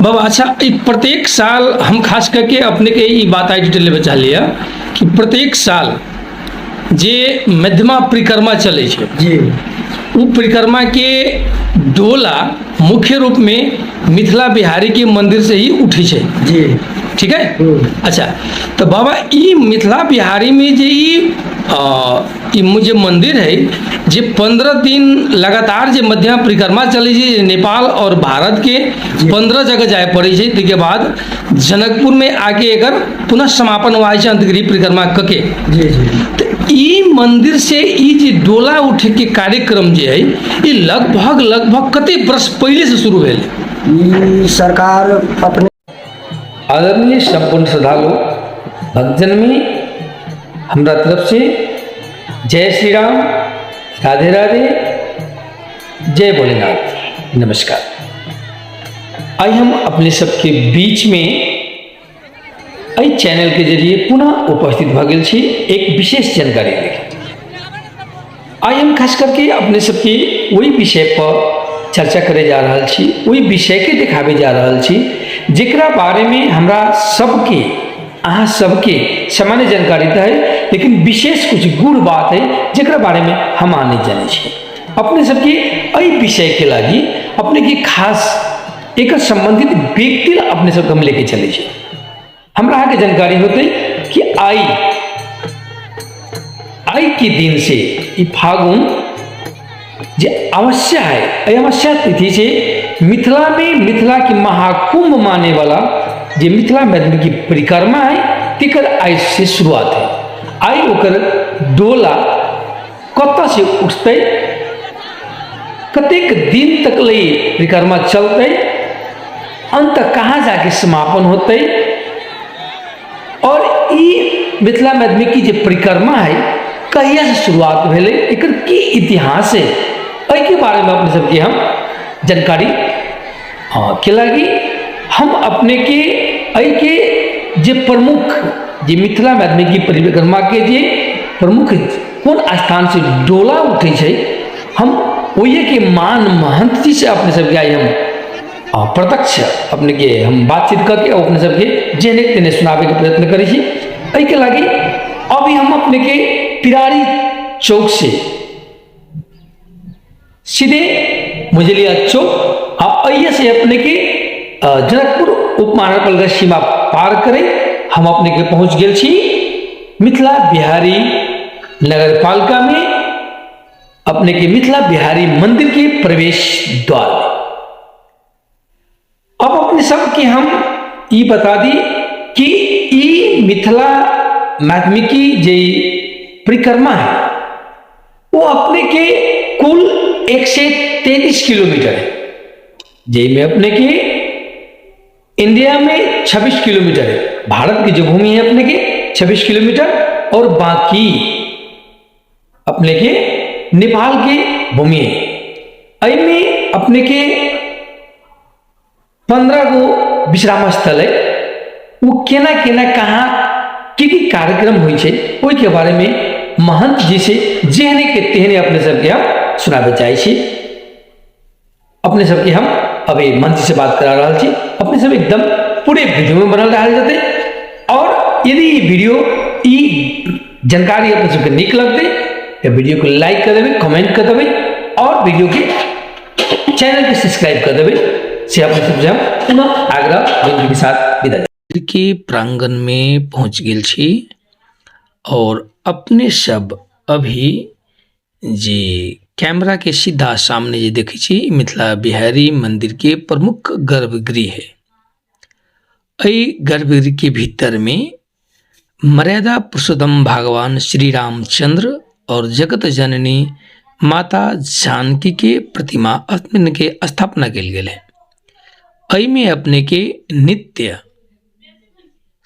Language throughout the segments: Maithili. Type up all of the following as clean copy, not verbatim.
बाबा। अच्छा, ई प्रत्येक साल हम खास करके अपने के ई बात आई डिटेल लेबे चाहलियै कि प्रत्येक साल जे मध्यमा परिक्रमा चलै छै ओ परिक्रमा के डोला मुख्य रूप में मिथिला बिहारी के मंदिर से ही उठै छै। ठीक है। अच्छा, तो बाबा, ई मिथिला बिहारी में जे ई जे मंदिर है, जे 15 दिन लगातार जे मध्यमा परिक्रमा चलै छै, जे नेपाल और भारत के 15 जगह जाय पड़ै छै, ताहिके बाद जनकपुर में आके एकर पुनः समापन हुआ छै अंतगृह परिक्रमा कके। जी जी तऽ ई मंदिर से ई जे डोला उठे के कार्यक्रम जे है, ई लगभग लगभग कते वर्ष पहले से शुरू भेल? ई सरकार अपने आदरणीय संपूर्ण श्रद्धालु भक्तजन में हमरा तरफ से जय श्री राम, राधे राधे, जय भोलेनाथ, नमस्कार। आई हम अपने सबके बीच में एहि चैनल के जरिए पुनः उपस्थित भऽ गेल छी एक विशेष जानकारी लेके। आइ हम खास करके अपने सबके ओहि विषय पर चर्चा करे जा रहल छी, ओहि विषयके देखाबे जा रहल छी, जेकरा बारेमे हमरा सबके, अहाँ सबके सामान्य जानकारी तऽ है, लेकिन विशेष कुछ गूढ़ बात है जेकरा बारेमे हम अहाँ नहि जानै छी। अपने सबके एहि विषयके लागी अपने के खास एकर संबंधित व्यक्ति ला अपने सबके हम लेके चलै छी। हमरा अहाँके जानकारी होतै कि आइ आइ के दिन से ई फागुन जे अमावस्या है, एहि अमावस्या तिथि से मिथिला में मिथिला के महाकुंभ माने वाला जे मिथिला मैथिली की परिक्रमा है, तेकर आइ से शुरुआत है। आइ ओकर डोला कतऽ से उठतै, कतेक दिन तक ले परिक्रमा चलतै, अंत कहाँ जाके समापन होतै और ई मिथिला मैथिली की जे परिक्रमा है, कहिया से शुरुआत भेलै, एकर की इतिहास है, एहिके बारेमे अपने सबके हम जानकारी के लागी हम अपने के एहिके जे प्रमुख, जे मिथिला मैथिली की परिक्रमा के जे प्रमुख कोन स्थान से डोला उठै छै, हम ओहिके मान महंत जी से अपने सबके आइ हम प्रत्यक्ष अपने के हम बातचीत करके अपने सबके जेहने तेहने सुनाबैके प्रयत्न करै छी। एहिके लागी अभी हम अपने के पिरारी चौक से सीधे मुजलिया चौक आ अइये से अपने के जनकपुर उप महानगरपालिका सीमा पार करे हम अपने के पहुंच गेल छी मिथिला बिहारी नगरपालिका में, अपने के मिथिला बिहारी मंदिर के प्रवेश द्वार में। अब अपने सबके हम ई बता दी कि ई मिथिला माध्यमिकी जे परिक्रमा है, वो अपने के कुल 133 किलोमीटर है, जैमें अपने के इंडिया में 26 किलोमीटर है, भारत की जो भूमि है अपने के 26 किलोमीटर और बाकी अपने के नेपाल के भूमि है। एहिमे अपने के 15 गो विश्राम स्थल है। वो केना केना कहाँ की की कार्यक्रम होइ छै, ओहिके बारेमे महंत जी से जेहने के तेहने अपने सबके हम सुनाबे चाहै छी। अपने सबके हम अभी महंत जी से बात करा रहल छी। अपने सब एकदम पूरे वीडियो में बनल रहल जेतै और यदि ई वीडियो, ई जानकारी अपने सबके नीक लगतै तऽ वीडियो को लाइक कर देबै, कमेंट कर देबै और वीडियो के चैनल के सब्सक्राइब कर देबै, से अपने सबसे हम पुनः आग्रह विनती के साथ विदा के प्रांगण में पहुंच गेल छी और अपने सब अभी जे कैमरा के सीधा सामने जे देखै छी, ई मिथिला बिहारी मंदिर के प्रमुख गर्भगृह है। एहि गर्भगृह के भीतर में मर्यादा पुरुषोत्तम भगवान श्री रामचंद्र और जगत जननी माता जानकी के प्रतिमा अपने के स्थापना कयल गेल है। एहिमे अपने के नित्य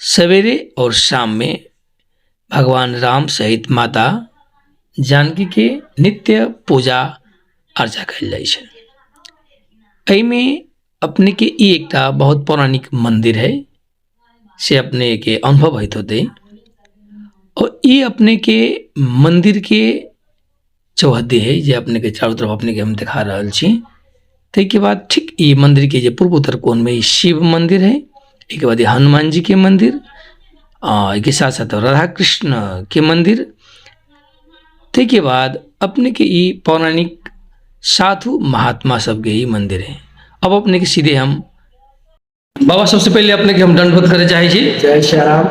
सवेरे और शाम में भगवान राम सहित माता जानकी के नित्य पूजा अर्चा कयल जाइ छै। एहिमे अपने के ई एकटा बहुत पौराणिक मंदिर है, से अपने के अनुभव होइत होतै और ई अपने के मंदिर के चौहद्दी है, जे अपने के चारू तरफ अपने के हम देखा रहल छी। ताहिके बाद ठीक ई मन्दिरके जे पूर्व उत्तर कोणमे ई शिव मन्दिर है। एहिके बाद ई हनुमान जीके मन्दिर, एहिके साथ साथ राधा कृष्णके मन्दिर। ताहिके बाद अपनेके ई पौराणिक साधु महात्मा सबके ई मन्दिर है। अब अपनेके सीधे हम बाबा सबसे पहले अपने के हम दंडवत करे चाहे छी। जय श्री राम।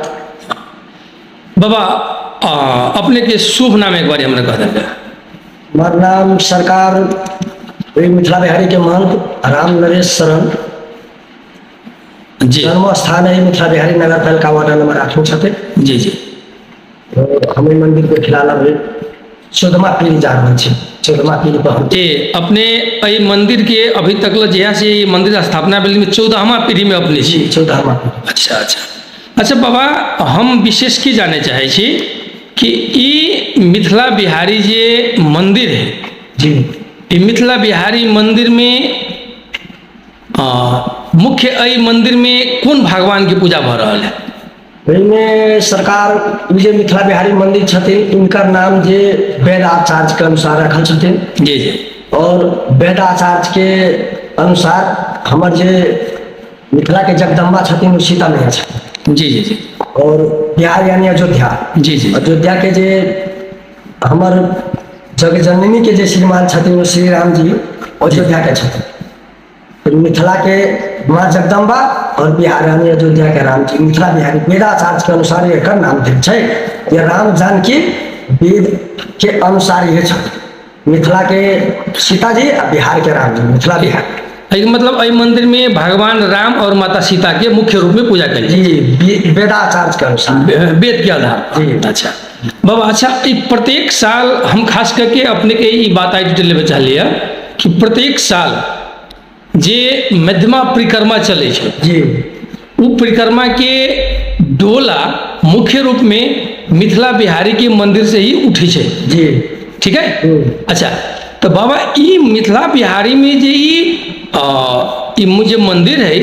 बाबा, अपने के शुभ नाम एक बार हमरा कह देल। हमर नाम सरकार मिथिला बिहारी के महंत राम नरेश शरण जी। जन्म स्थान है मिथिला बिहारी नगर पालिका वार्ड नंबर 8 में छथिन। जी जी। हम मंदिर के फिलहाल अभी 14वां पीढ़ी जा रहल छी, 14वां पीढ़ी पर हम। जी, अपने एहि मंदिर के अभी तक ल जहिया से ई मंदिर स्थापना भेल 14वां पीढ़ी में अपने छी। जी, 14वां पीढ़ी। अच्छा अच्छा अच्छा बाबा, हम विशेष की जाने चाहे छी कि ई मिथिला बिहारी जे मंदिर है जी, ई मिथिला बिहारी मंदिर में मुख्य एहि मंदिर में कोन भगवान के पूजा भऽ रहल है? एहिमे सरकार जे मिथिला बिहारी मंदिर छथिन इनकर नाम जे वेद आचार्य के अनुसार रखल छथिन। जी जी। और वेद आचार्य के अनुसार हमर जे मिथिला के जगदम्बा छथिन ओ सीता मैया छथिन। जी जी जी। और बिहार यानी अयोध्या। जी जी। अयोध्या के जे हमर जगजननी के जे श्रीमान छथिन ओ श्री राम जी अयोध्या के छथिन। तो मिथिला के माँ जगदम्बा और बिहार यानी अयोध्या के राम जी मिथिला बिहारी वेदाचार्य के अनुसार एकर नाम देल छै। ये राम जानकी वेद के अनुसार ये छथिन मिथिला के सीता जी आ बिहार के राम जी मिथिला बिहार। एहि मतलब एहि मंदिर में भगवान राम और माता सीता के मुख्य रूप में पूजा कयल जी, वेदाचार्य के अनुसार। वेद के आधार पर। जी। अच्छा बाबा, अच्छा ई प्रत्येक साल हम खास करके अपने के ई बात आई डिटेल लेबे चाहलियै कि प्रत्येक साल जे मध्यमा परिक्रमा चलै छै जी, उ परिक्रमा के डोला मुख्य रूप में मिथिला बिहारी के मंदिर से ही उठे छै। जी। ठीक है। अच्छा तो बाबा ई मिथिला बिहारी में जे ई जे मंदिर है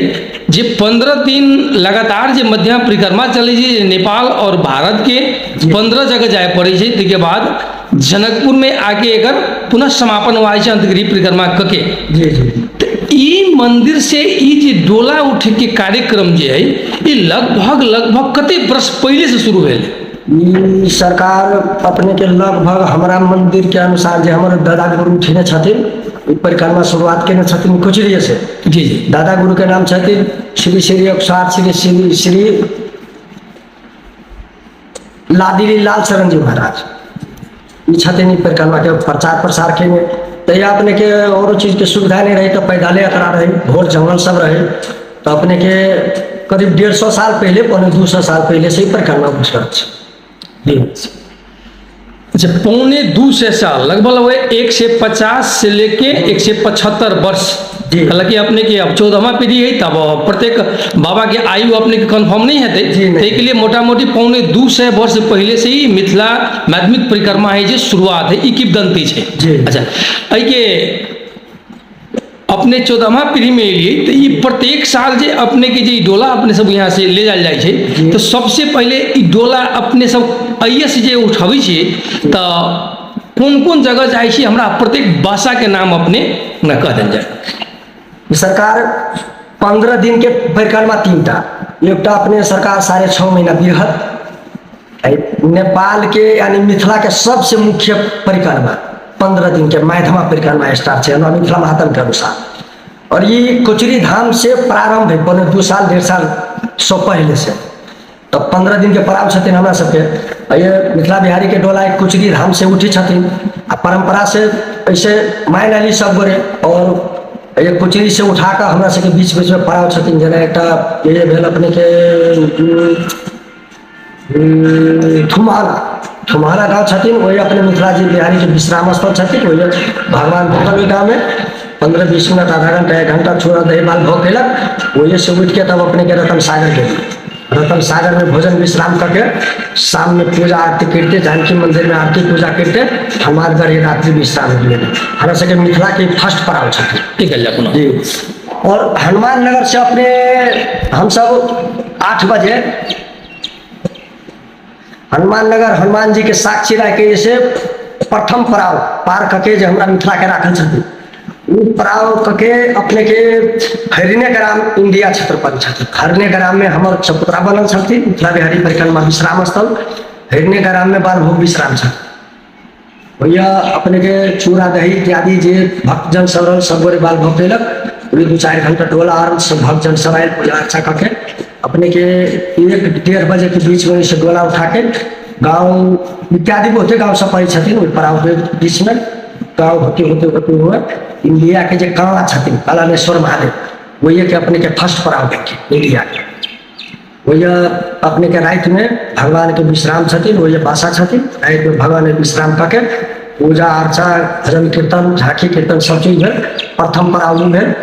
जे 15 दिन लगातार जे मध्यमा परिक्रमा चलै छै नेपाल और भारत के 15 जगह जाय पड़ै छै, ताहिके बाद जनकपुर में आके एकर पुनः समापन हुआ छै अंतगृह परिक्रमा कके। जी जी। तो ई मंदिर से ई जे डोला उठे के कार्यक्रम जे है ई लगभग लगभग कते वर्ष पहले से शुरू भेल? ई सरकार अपने के लगभग हमरा मंदिर के अनुसार जे हमर दादा गुरु उठेने छथिन ई परिक्रमा शुरुआत केने छथिन कुचरिये से। जी जी। दादा गुरु के नाम छथिन श्री श्री अक्षर श्री श्री श्री लादिली लाल शरण जी महाराज। ई छथिन ई परिक्रमा के प्रचार प्रसार केने। तहिया अपने के औरो चीज के सुविधा नहीं रही तो पैदले यात्रा रही, घोर जंगल सब रहे, तो अपने के करीब 150 साल पहले 175 साल पहले से ही परिक्रमा उठल छै। जी। अच्छा 175 साल लगभग लगभग 150 से लेके 175 वर्ष। जी। हालांकि अपने के अब 14वां पीढ़ी है तब प्रत्येक बाबा के आयु अपने के कंफर्म नहीं हेतै, जी, नहीं। ताहि के लिए मोटा मोटी 175 वर्ष पहले से ही मिथिला माध्यमिक परिक्रमा है जे शुरुआत है, ई किंवदंती छै। जी। अच्छा एहिके अपने 14वां पीढ़ी में एलियै तऽ ई प्रत्येक साल जे अपने के जे ई डोला अपने सब यहाँ से ले जायल जाइ छै तऽ सबसे पहिले ई डोला अपने सब एहिए से जे उठबै छियै तऽ कोन कोन जगह जाइ छी, हमरा प्रत्येक भाषा के नाम अपने हमरा कह देल जाय। सरकार 15 दिन के परिक्रमा 3टा, एकटा अपने सरकार 6.5 महीना बृहत नेपाल के यानी मिथिला के सबसे मुख्य परिक्रमा 15 दिन के माध्यमा परिक्रमा स्टार्ट छै हमरा मिथिला महात्म के अनुसार। और ये कोचरी धाम से प्रारंभ है 1.75 साल 1.5 साल सौ पहले से। तब 15 दिन के पड़ाव छथिन हमरा सबके। ये मिथिला बिहारी के डोला एक कोचरी धाम से उठी छथिन आ परंपरा से ऐसे मान आली सब गोरे और ये कोचरी से उठा कऽ हमरा सबके बीच बीच में पड़ाव छथिन। जेना एकटा ये भेल अपने के थुमारा, थुमारा गाँव छथिन, वही अपने मिथिला जी बिहारी के विश्राम स्थल छथिन, वही भगवान भोगल ओहि गाँव में 15-20 मिनट आधा घंटा 1 घंटा छोड़ा दही माल भोग केलक, वही से उठ के तब अपने के रतन सागर के रतन सागर में भोजन विश्राम करके शाम में पूजा आरती करते जानकी मंदिर में आरती पूजा करते हनुमानगढ़ रात्रि विश्राम भेल। हमरा सबके मिथिला के फर्स्ट पड़ाव छथिन। ठीक है पुनः। जी। और हनुमान नगर से अपने हम सब 8 बजे हनुमान नगर हनुमान जी के साक्षी रह के जैसे प्रथम पड़ाव पार करके जे हमरा मिथिला के राखल छथिन ओ पड़ाव कऽ के अपनेके हरिणे ग्राम इंडिया क्षेत्र पर छथिन। हरिणे ग्राममे हमर चबूतरा बनल छथिन, मिथिला बिहारी परिक्रमा विश्राम स्थल हरिणे ग्राममे बालभोग विश्राम छथिन। भैया अपनेके चूड़ा दही इत्यादि जे भक्तजन सब रहल सब गोरे बाल भोग कयलक। ओहि 2-4 घंटा टोला आर सब भक्तजन सब आयल, पूजा अर्चा कऽ के अपनेके 1-1.5 बजे के बीच में से डोला उठा के गाँव इत्यादि बहुते गाँव सब पड़ै छथिन। ओहि पड़ावके बीचमे गाँव होते होते होते हुए इंडिया के जे काला छथिन कलानेश्वर महादेव, ओहिके अपनेके फर्स्ट पड़ाव भेल इंडिया के। ओहि अपनेके रातिमे भगवानके विश्राम छथिन, ओहि बासा छथिन। रातिमे भगवानके विश्राम कऽ के पूजा अर्चा भजन कीर्तन झाँकी कीर्तन सब चीज भेल। प्रथम पड़ाव भेल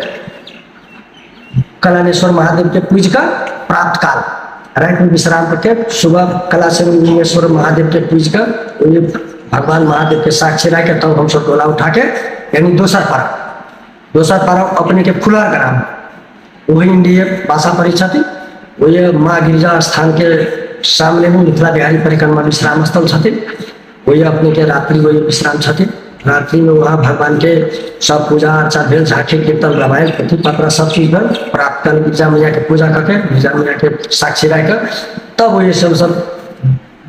कलानेश्वर महादेवके पूजि कऽ प्रात काल रातिमे विश्राम कऽ के सुबह कलानेश्वर महादेवके पूजि कऽ ओहि भगवान महादेवके साक्षी राखि के तब हमसब डोला उठा के यानी दोसर पड़ाव, दोसर पड़ाव अपनेके फुलहर ग्राम वही इंडिया बासा पड़ै छथिन। ओहि माँ गिरिजा स्थान के सामने में मिथिला बिहारी परिक्रमा विश्राम स्थल छथिन। वही अपने के रात्रि वही विश्राम छथिन। रात्रि में वहाँ भगवान के सब पूजा अर्चा भेल, झांकी कीर्तन रामायण पोथी पत्रा सब चीज भेल। प्राप्त काल गिरिजा मैया के पूजा करके गिरिजा मैया के साक्षी राखि कऽ तब वही सब सब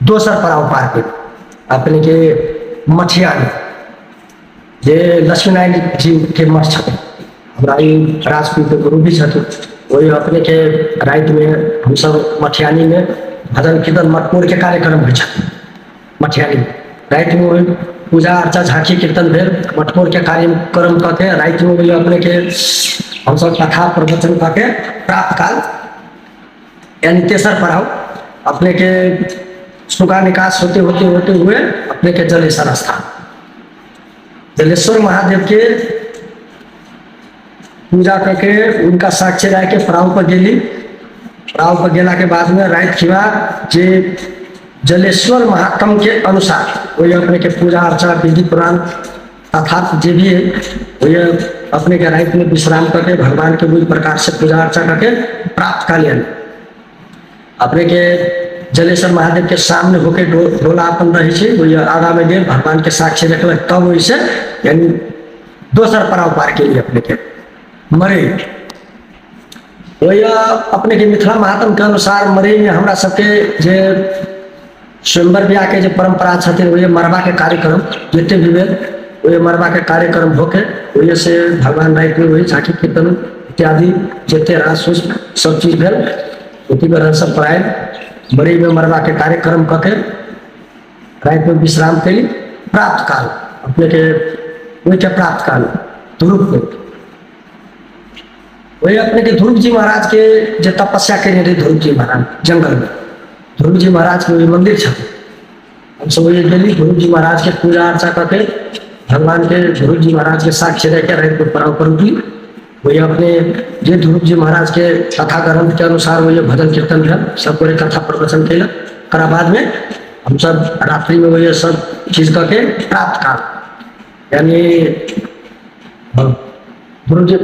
दोसर पड़ाव पार के अपने के मठियानी जे लक्ष्मीनारायण जी के मठ छथिन, हमरा ई राजपूत के गुरु भी छथिन। वही अपने के रातिमे हमसब मठियानीमे भजन कीर्तन मटकोर के कार्यक्रम होइ छथिन। मठियानी रातिमे वही पूजा अर्चा झांकी कीर्तन भेल, मटकोर के कार्यक्रम कऽ के रातिमे वही अपने के हमसब कथा प्रवचन कऽ के प्रात काल यानी तेसर पड़ाव अपने के सुगा निकास होते होते होते हुए अपने के जलेश्वर स्थान जलेश्वर महादेव के पूजा करके उनका साक्षी रह के पड़ाव पर गेली। पड़ाव पर गेला के बाद में राति खिबा जे जलेश्वर महात्म के अनुसार वही अपने के पूजा अर्चा विधि पुराण तथा जे भी है वही अपने के राति में विश्राम करके भगवान के वही प्रकार से पूजा अर्चा करके प्राप्त कर लियन। अपने के जलेश्वर महादेव के सामने होके डोला अपन रहे छै, वही आगा में गेल भगवान के साक्षी रखलक तब ओहिसे यानी दोसर पड़ाव पार के लिए अपने के मरे। वही अपने के मिथिला महात्म के अनुसार मरे में हमरा सबके जे स्वयंवर ब्याह के जे परंपरा छथिन वही मरबा के कार्यक्रम जते भी भेल वही मरबा के कार्यक्रम होके वही से भगवान राति में वही झांकी कीर्तन इत्यादि जते रास सब चीज भेल। उसी पर सब पढ़ाए बड़ी में मरबा के कार्यक्रम कऽ के राति में विश्राम कैली। प्राप्त काल अपने के ओहिके प्राप्त काल ध्रुव के वही अपने के ध्रुव जी महाराज के जे तपस्या केने रहे ध्रुव जी महाराज जंगल में, ध्रुव जी महाराज के वही मंदिर छथिन। हमसब वही गेली ध्रुव जी महाराज के पूजा अर्चा कऽ के भगवान के ध्रुव जी महाराज के साक्षी रह के राति में पड़ाव पर उठली। वही अपने जे ध्रुव जी महाराज के कथा ग्रंथ के अनुसार वही भजन कीर्तन भेल, सब गोरे कथा प्रवचन कयलक। ओकरा बाद में हमसब रात्रि में वही सब चीज कऽ के प्राप्त काल यानी ध्रुव जी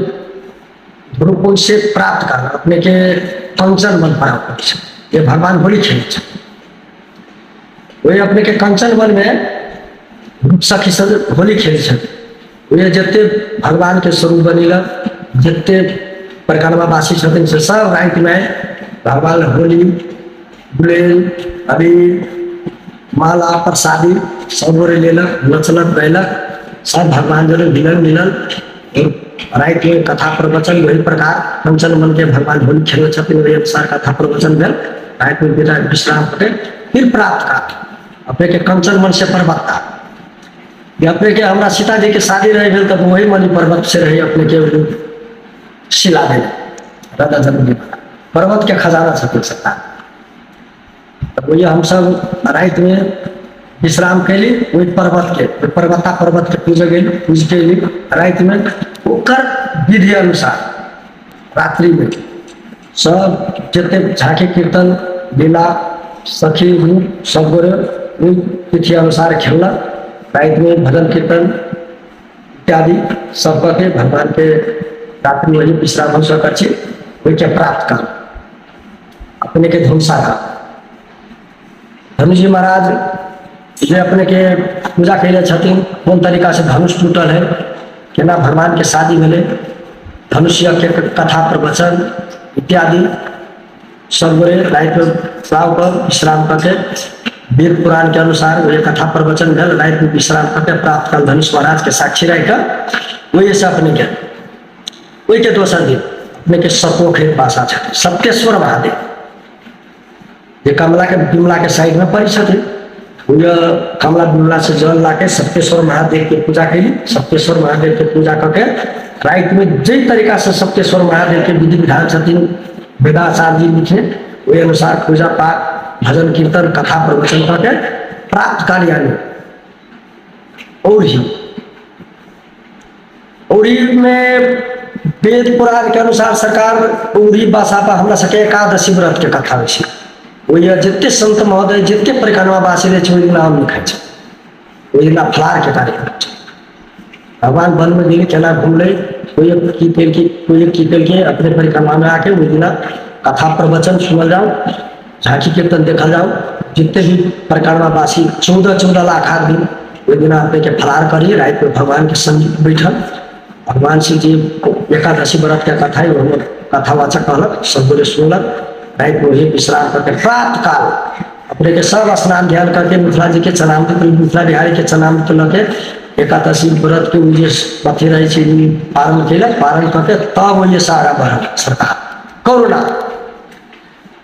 ध्रुव कुंज से प्राप्त काल अपने के कंचन वन पड़ाव पर छै, ये भगवान होली खेलै छै। वही अपने के कंचन वन में रूप सखी सब होली खेलै छथिन। वही जते भगवान के स्वरूप बनेलक जते परिक्रमावासी छथिन से सब राति में भगवान होली गुलेल अबीर माला प्रसादी सब गोरे लेलक, नचलक गैलक, सब भगवान जरे मिलल मिलल। राति में कथा प्रवचन वही प्रकार कंचन मन के भगवान होली खेल छथिन वही अनुसार कथा प्रवचन भेल। राति में विदा विश्राम करके फिर प्राप्त काल अपने के कंचन मन से पर्वतता ये अपने के हमरा सीताजी के शादी रहे भेल तब वही मणि पर्वत से रहे अपने के शिला भेल राजा जनक पर्वत के खजाना छथिन सत्ता। तब वही हमसब राति में विश्राम कैली ओहि पर्वत के ओहि पर्वता पर्वत के पूजे गेली, पूज के अयली राति में ओकर विधि अनुसार रात्रि में सब जते झांकी कीर्तन लीला सखी रूप सब गोरे ओहि तिथि अनुसार खेललक। राति में भजन कीर्तन इत्यादि सब कऽ के भगवान के रात्रि वही विश्राम हम सब करै छी। ओहिके प्राप्त काल अपने के धनुषा का धनुष जी महाराज जे अपने के पूजा कैले छथिन कोन तरीका से धनुष टूटल है केना भगवानके शादी भेलै, धनुष यज्ञके कथा प्रवचन इत्यादि। सब गोरे रातिमे पड़ाव पर विश्राम कऽ के वेद पुराण के अनुसार वही कथा प्रवचन भेल। रातिमे विश्राम कऽ के प्राप्त काल धनुष महाराज के साक्षी रहि कऽ ओहिसँ अपने के ओहिके दोसर दिन अपने के सपोखरि बासा छथिन सप्तेश्वर महादेव, जे कमला के बिमला के साइड में पड़ै छथिन। ओहि कमला बिमला से जल ला के सप्तेश्वर महादेव के पूजा कैली। सप्तेश्वर महादेव के पूजा कऽ के राति में जाहि तरीका से सप्तेश्वर महादेव के विधि विधान छथिन वेदाचार्य जी लिखने, ओहि अनुसार पूजा पाठ भजन कीर्तन कथा प्रवचन कऽ के प्राप्त काल यानी औरही औरी में वेद पुराण के अनुसार सरकार औरी बासापा हमरा सबके एकादशी व्रत के कथा होइ छै। ओहि जते संत महोदय जते परिक्रमा वासी रहै छै ओहि दिना आम नहि खाइ छै, ओहि दिना फलाहार के कार्यक्रम छै। भगवान वन में गेलै, केना घुमलै, कोई की केलकै, कोई की केलकै, अपने परिक्रमा में आके ओहि दिना कथा प्रवचन सुनल जाओ, झांकी कीर्तन देखल जाओ। जितने भी परिक्रमा वासी 14-14 लाख आदमी ओहि दिना अपने के फलाहार करी राति में भगवान के संग बैठल भगवान से जे एकादशी व्रत के कथा है हमर कथावाचक कहलक, सब गोरे सुनलक। राति में वही विश्राम करके प्रात काल अपने के सब स्नान ध्यान करके मिथिला जी के चनामृत, मिथिला बिहारी के चनामृत लऽ के एकादशी व्रत के जे अथी रहै छै पारण केलक। पारण करके तब ओहि से आगाँ बढ़ल सरकार। कोरोना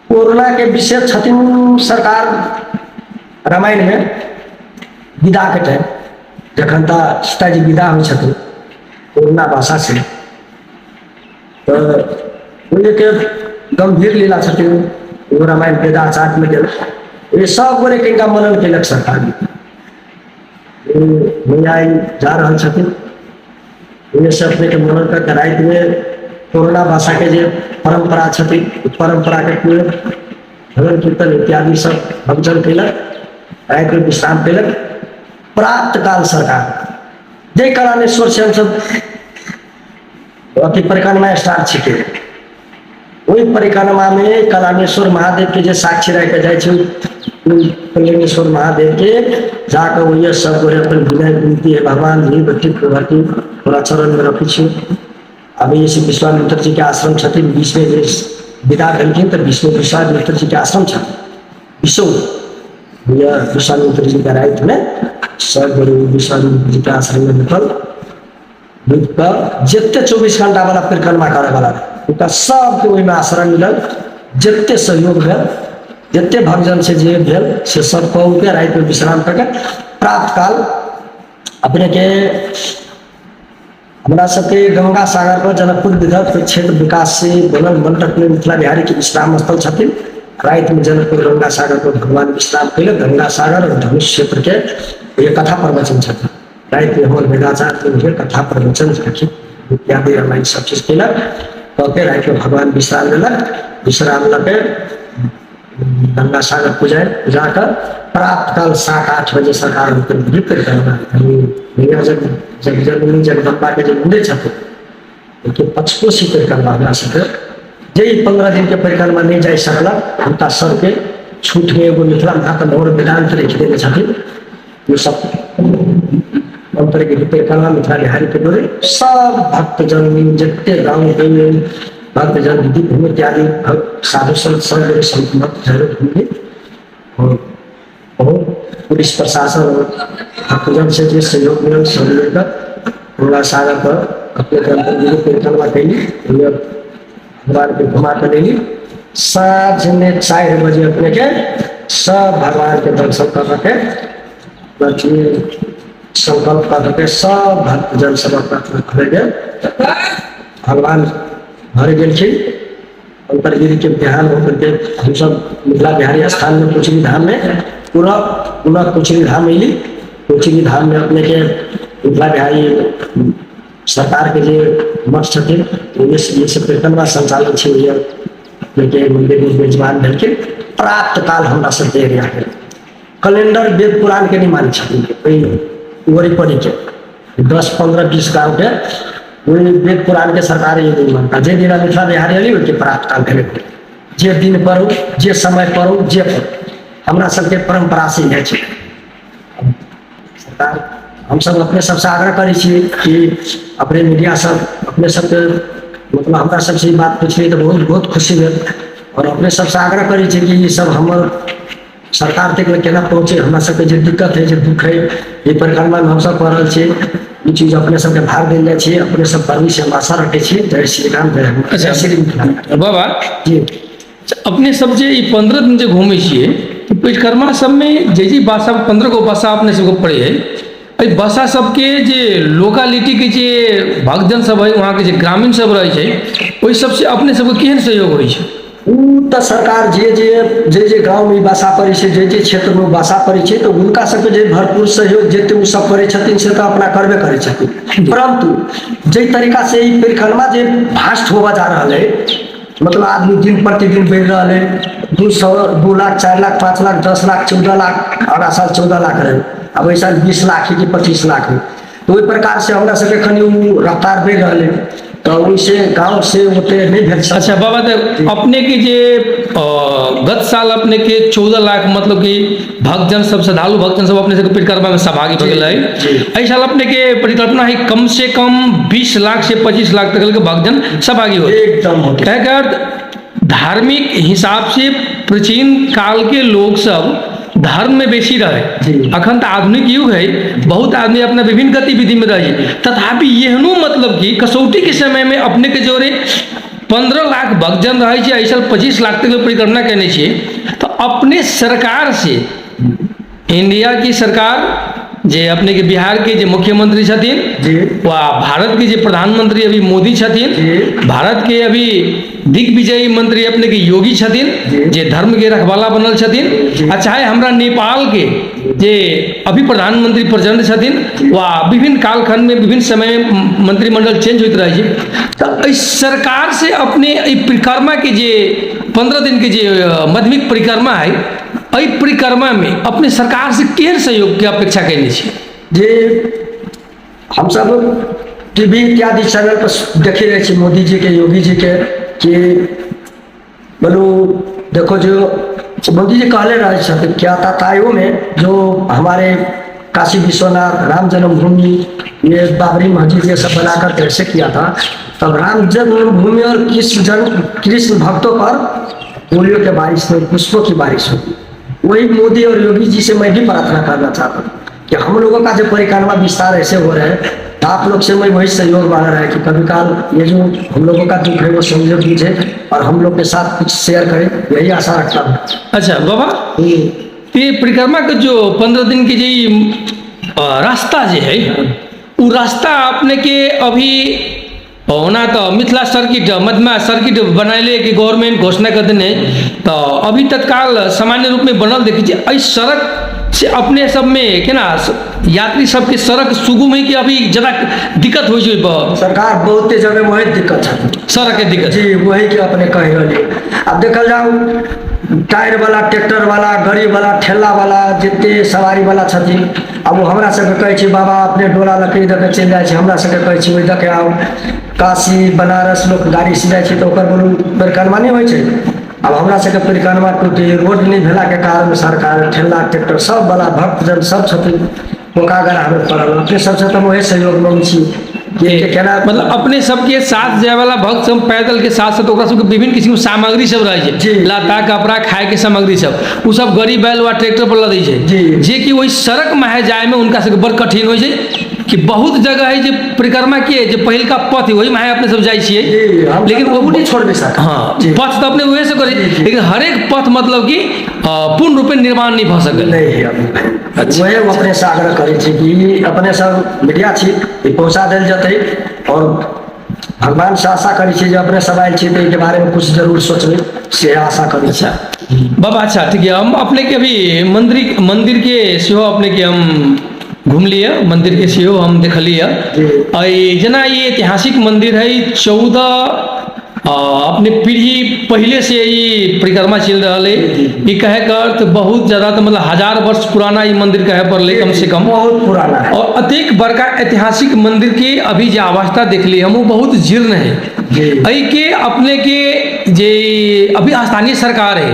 कोरोना के विशेष छथिन सरकार रामायण में विदा के टाइम जखन तऽ सीताजी विदा होइ छथिन कोरोना भाषा से, तऽ ओहि के गंभीर लीला छथिन ओ रामायण वेदाचार्य में गेल। ई सब गोरे कनिका मनन केलक सरकार। मैया जा रहल छथिन, ओहिसँ अपनेके मनन कऽ के रातिमे कोरोना भाषाके जे परम्परा छथिन परम्पराके पूरे भजन कीर्तन इत्यादि सब भजन केलक, रातिमे विश्राम केलक। प्राप्त काल सरकार जाहि कलानेश्वर से हमसब अथी परिक्रमा स्टार्ट छिकै, ओहि परिक्रमामे कलानेश्वर महादेवके जे साक्षी रहि कऽ जाइ छै कल्याणेश्वर महादेवके जाकऽ ओहिए सब गोरे अपन विनय विनती है भगवान जी बत्ती भरती तोरा चरणमे रखै छी। अभी जैसे विश्वामित्र जी के आश्रम छथिन, बीचमे जे विदा भेलखिन तऽ बीचमे विश्वामित्र जी के आश्रम छथिन विशौ भैया विश्वामित्र जी के रातिमे सब गोरे विश्वामित्र जी के आश्रममे बैठल रुकि कऽ जते 24 घंटा वाला परिक्रमा करय वाला रहै हुनका सबके ओहिमे आश्रय मिलल। जते सहयोग भेल, जते भक्तजन से जे भेल से सब कऽ के रातिमे विश्राम कऽ के प्रात काल अपनेके हमरा सबके गंगा सागर पर जनकपुर विदर्भ क्षेत्र विकास से बनल मंडप में मिथिला बिहारी के विश्राम स्थल छथिन। रातिमे जनकपुर गंगा सागर पर भगवान विश्राम कयलक। गंगा सागर और धनुष क्षेत्र के ये कथा प्रवचन छथिन। रातिमे हमर वेदाचार्य भेल कथा प्रवचन झाँकी इत्यादि रामायण सब चीज केलक। कऽ के रातिमे भगवान विश्राम लेलक। विश्राम लऽ के गंगा सागर पूजा पूजा कऽ प्रात काल 7-8 बजे सरकार हुनकर भैया जग जगजननी जगदम्बा के जे मंदिर छथिन ओहिके पचकोसी परिक्रमा हमरा सबके जे 15 दिन के परिक्रमा नहि जाइ सकलक हुनका सबके छूटमे एगो मिथिला महात्म और वेदांत लिख देने छथिन। ओ सब अंतर्गत परिक्रमा मिथिला बिहारी के डोरे सब भक्तजन जते गाँव के भक्तजन दीदी भूमि इत्यादि भक्त साधु संत सब गोरे संत भक्त जरूर घूमिए और बहुत पुलिस प्रशासन और भक्तजन से जे सहयोग मिलल सब मिलकर गंगा सागर पर अपने के अंतर्गत परिक्रमा कैली, भगवान के घुमा के लेली। साँझ में 4 बजे अपने के सब भगवान के दर्शन कर के संकल्प कर के सब भक्तजन सब अपना अपना घरे गेल। भगवान घरे गेलखिन। अंतर्गिरी के ध्यान होकर के हम सब मिथिला बिहारी स्थान में कोचरी धाम में पूरा पुनः कोचरी धाम अयली। कोचरी धाम में अपने के मिथिला बिहारी सरकार के जे मठ छथिन ओहिमे से परिक्रमा संचालन छै। ओहि अपने के मंदिर में विराजमान भेलखिन। प्राप्त काल हमरा सबके एरिया के कैलेंडर वेद पुराण के नहीं मानै छथिन। ओहि वरी के 10 15 20 गाँव के ओहि वेद पुराण के सरकार ये नहीं मानता। जे दिन मिथिला बिहारी अली ओहिके प्राप्त काल भेलै, जे दिन पढ़ू जे समय पढ़ू जे पढ़ू हमरा सबके परंपरा से इएह छै। सरकार हमसब अपने सबसँ आग्रह करै छी कि अपने मीडिया सब अपने सबके मतलब हमरा सबसँ ई बात पुछलियै तऽ बहुत बहुत खुशी भेल आओर अपने सबसँ आग्रह करै छी कि ई सब हमर सरकार तक केना पहुँचे। हमरा सबके जे दिक्कत है, जे दुख है, ई परिक्रमामे हमसब कऽ रहल छी, ई चीज अपने सबके भार देल जाइ छी, अपने सब करबै से हम आशा रखै छी। जय श्री राम, जय हनुमान, जय श्री मिथिला। बाबा जी। अपने सब जे ई 15 दिन जे घूमै छियै, तऽ परिक्रमा सबमे जे जे बासा 15 गो बासा अपने सबके पड़ै है, एहि बासा सबके जे लोकालिटीके जे भक्तजन सब है, वहाँके जे ग्रामीण सब रहै छै, ओहि सबसे अपने सबके केहन सहयोग होइ छै? ओ तऽ सरकार जे जे जे जे गाँवमे ई बासा पड़ै छै, जे जे क्षेत्रमे बासा पड़ै छै, तऽ हुनका सबके जे भरपूर सहयोग जते ओ सब करै छथिन से तऽ अपना करबे करै छथिन। परन्तु जाहि तरीका से ई परिक्रमा जे फास्ट होबऽ जा रहल है, मतलब आदमी दिन प्रतिदिन बढ़ि रहल है, 200, 2 लाख, 4 लाख, 5 लाख, 10 लाख, 14 लाख, अगला साल 14 लाख रहै, आब एहि साल 20 लाख है कि 25 लाख है, तऽ ओहि प्रकार से हमरा सबके कनि ओ रफ्तार बढ़ि रहल है, तऽ ओहिसे गाँव से ओते नहि भेल छै। अच्छा बाबा, तऽ अपने के जे गत साल अपने के 14 लाख मतलब कि भक्तजन सब, श्रद्धालु भक्तजन सब अपने सबके परिक्रमा में सहभागी भऽ गेल है, एहि साल अपने के परिकल्पना है कम से कम 20 लाख से 25 लाख तक के भक्तजन सहभागी हो? एकदम होते। कहे के अर्थ धार्मिक हिसाब से प्राचीन काल के लोग सब धर्म में बेसी रहे, अखन तऽ आधुनिक युग है, बहुत आदमी अपना विभिन्न गतिविधि में रहे, तथापि एहनो मतलब कि कसौटी के समय में अपने के जोरे 15 लाख भक्तजन रहै छै, एहि साल 25 लाख तक परिक्रमा केने छियै, तऽ अपने सरकार से, इंडिया की सरकार जे अपने के बिहार के जे मुख्यमंत्री छथिन वा भारत के जे प्रधानमंत्री अभी मोदी छथिन, भारत के अभी दिग्विजयी मंत्री अपने के योगी छथिन जे धर्म के रखवाला बनल छथिन, आ चाहे हमरा नेपाल के जे अभी प्रधानमंत्री प्रचंड छथिन वा विभिन्न कालखंड में विभिन्न समय में मंत्रिमंडल चेंज होइत रहै छै, तऽ एहि सरकार से अपने एहि परिक्रमा के जे 15 दिन के जे माध्यमिक परिक्रमा है, एहि परिक्रमा में अपने सरकार से केहन सहयोग के अपेक्षा कयने छी? जे हमसब टीवी इत्यादि चैनल पर देखे रहै छी मोदी जी के, योगी जी के, कि बोलू देखो जो मोदी जी कहले रहे छथिन क्या तातायो में जो हमारे काशी विश्वनाथ, राम जन्मभूमि, ये बाबरी मस्जिद ये सब बनाकर कैसे किया था, तब राम जन्मभूमि और कृष्ण जन्म कृष्ण भक्तों पर गोलियों के बारिश में पुष्पों की बारिश होगी। वही मोदी और योगी जी से मैं भी प्रार्थना करना चाहता हूँ कि हम लोगों का जो परिक्रमा विस्तार ऐसे हो रहा है, तो आप लोग से मैं वही सहयोग मांग रहा है कि कभी काल ये जो हम लोगों का दुख है वो समझे बुझे और हम लोग के साथ कुछ शेयर करें, यही आशा रखता हूँ। अच्छा बाबा, ये परिक्रमा के जो 15 दिन के जे रास्ता जे है, वो रास्ता अपने के अभी ओना तऽ मिथिला सर्किट मधमा सर्किट बनैले के गवर्नमेंट घोषणा कर देने, तऽ अभी तत्काल सामान्य रूप में बनल देखै छियै, एहि सड़क से अपने सबमे केना यात्री सबके सड़क सुगम है कि अभी ज्यादा दिक्कत होइ छै ओहिपर? सरकार बहुते जगह वही दिक्कत है, सड़क के दिक्कत। जी, वही के अपने कहि रहलियै। आब देखल जाउ, टायर वाला, ट्रैक्टर वाला, गाड़ी वाला, ठेला वाला, जते सवारी वाला छथिन, आब ओ हमरा सबके कहै छै बाबा अपने डोला लकड़ी दऽ के चलि जाइ छै, हमरा सबके कहै छै ओहि दऽ के आउ। काशी बनारस लोक गाड़ी से जाइ छै तऽ ओकर बोलू परिक्रमा नहि होइ छै। आब हमरा सबके परिक्रमा टूटी रोड नहि भेलाके कारण सरकार ठेला ट्रैक्टर सब वाला भक्तजन सब छथिन पोका गरामे पड़ल। अपने सबसे तऽ हम वही सहयोग मांगै छी कि केना मतलब अपने सबके साथ जाय वाला भक्त सब पैदल के साथ साथ ओकरा सबके विभिन्न किस्म के सामग्री सब रहै छै, लत्ता कपड़ा खाए के सामग्री सब, ओ सब गड़ी बैल वा ट्रैक्टर पर लदै छै, जे कि ओहि सड़क माहे जाय में उनका सबके बड़ कठिन होइ छै कि बहुत जगह है जे परिक्रमा के जे पहिलका पथ है ओहि माहे अपने सब जाइ छियै, जी, हम लेकिन सब ओ नहि छोड़बै सरकार। हाँ, जी। पथ तऽ अपने उहे से करै, लेकिन हरेक पथ मतलब कि पूर्ण रूपे निर्माण नहीं भऽ सकल नहीं है अभी। वही अपने से आग्रह करै छी कि अपने सब मीडिया छी, ई पहुँचा देल जेतै और भगवान से आशा करै छी जे अपने सब आयल छी तऽ एहिके बारेमे कुछ जरूर सोचबै, से आशा करै छी। अच्छा बाबा, अच्छा ठीक है, हम अपने के अभी मंदिर मंदिर के सेहो अपने के हम घुमलियै, मंदिर के सेहो हम देखलियै। एहि जेना ई ऐतिहासिक मंदिर है, 14 अपने पीढ़ी पहले से ई परिक्रमा चलि रहल है, ई कहे के अर्थ बहुत ज्यादा तऽ मतलब 1000 वर्ष पुराना ई मंदिर कहे पड़लै कम से कम, बहुत पुराना है। और अतेक बड़का ऐतिहासिक मंदिर के अभी जे अवस्था देखली हम, वो बहुत जीर्ण है। एहि के अपने के जे अभी स्थानीय सरकार है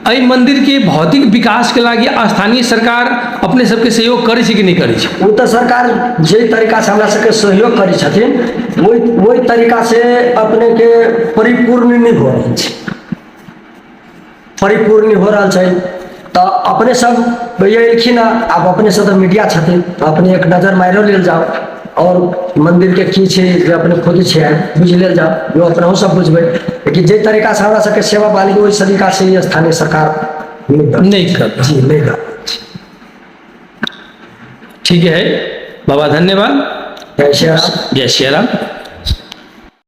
एहि मन्दिरके भौतिक विकासके लागि स्थानीय सरकार अपने सबके सहयोग करै छै कि नहि करै छै? ओ तऽ सरकार जे तरीकासँ हमरा सबके सहयोग करै छथिन, ओहि ओहि तरीकासँ अपनेके परिपूर्ण नहि भऽ रहल छै। परिपूर्ण नहि हो रहल छै तऽ अपने सब भैया एलखिन हँ, आब अपने सब तऽ मीडिया छथिन, तऽ अपने एक नजर मारियो लेल जाउ आओर मन्दिरके की छै जे अपने खुद छै बुझि लेल जाउ, जो अपनहु सब बुझबै। लेकिन जे तरीकासँ हमरा सबके सेवा बाली, ओहि तरीकासँ ई स्थानीय सरकार नहि दऽ नहि कर जी, नहि दऽ। ठीक है बाबा, धन्यवाद। जय श्री राम। जय श्री राम।